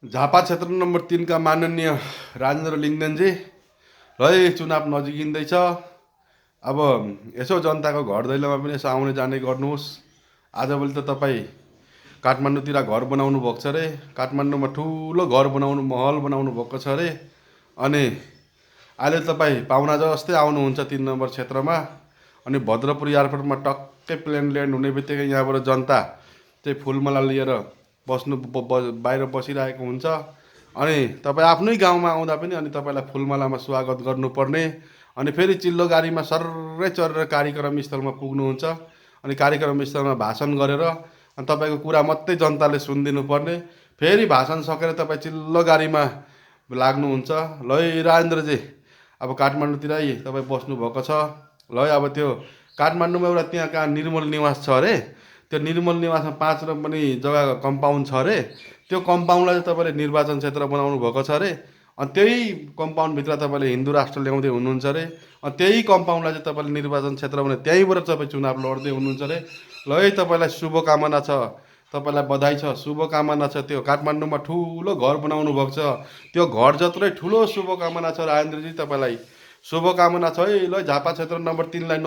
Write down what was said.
झापा क्षेत्र नम्बर 3 का माननीय राजेन्द्र लिङ्गदेनजी, है चुनाव नजिकिँदैछ। अब यसो जनताको घर दैलोमा पनि यसो आउने जाने गर्नुहोस्। आजभोलि त तपाईँ काठमाडौँतिर घर बनाउनु भएको छ अरे, काठमाडौँमा ठुलो घर बनाउनु महल बनाउनु भएको छ अरे। अनि अहिले तपाईँ पाहुना जस्तै आउनुहुन्छ 3 नम्बर क्षेत्रमा। अनि भद्रपुर एयरपोर्टमा टक्कै प्लेन ल्यान्ड हुने बित्तिकै यहाँबाट जनता चाहिँ फुलमाला लिएर बाहिर बसिरहेको हुन्छ। अनि तपाईँ आफ्नै गाउँमा आउँदा पनि अनि तपाईँलाई फुलमालामा स्वागत गर्नुपर्ने। अनि फेरि चिल्लो गाडीमा सर्रै चढेर कार्यक्रम स्थलमा पुग्नुहुन्छ। अनि कार्यक्रम स्थलमा भाषण गरेर अनि तपाईँको कुरा मात्रै जनताले सुनिदिनु पर्ने। फेरि भाषण सकेर तपाईँ चिल्लो गाडीमा लाग्नुहुन्छ। ल है राजेन्द्रजी, अब काठमाडौँतिर तपाईँ बस्नुभएको छ। ल है अब त्यो काठमाडौँमा एउटा त्यहाँ कहाँ निर्मल निवास छ अरे, त्यो निर्मल निवासमा 5 रोपनी जग्गा कम्पाउन्ड छ अरे। त्यो कम्पाउन्डलाई चाहिँ तपाईँले निर्वाचन क्षेत्र बनाउनु भएको छ अरे। अनि त्यही कम्पाउन्डभित्र तपाईँले हिन्दू राष्ट्र ल्याउँदै हुनुहुन्छ अरे। अनि त्यही कम्पाउन्डलाई चाहिँ तपाईँले निर्वाचन क्षेत्र भने त्यहीँबाट तपाईँ चुनाव लड्दै हुनुहुन्छ अरे। ल है तपाईँलाई शुभकामना छ, तपाईँलाई बधाई छ, शुभकामना छ। त्यो काठमाडौँमा ठुलो घर बनाउनु भएको छ, त्यो घर जत्रै ठुलो शुभकामना छ राजेन्द्रजी, तपाईँलाई शुभकामना छ है। ल झापा क्षेत्र नम्बर 3 लाई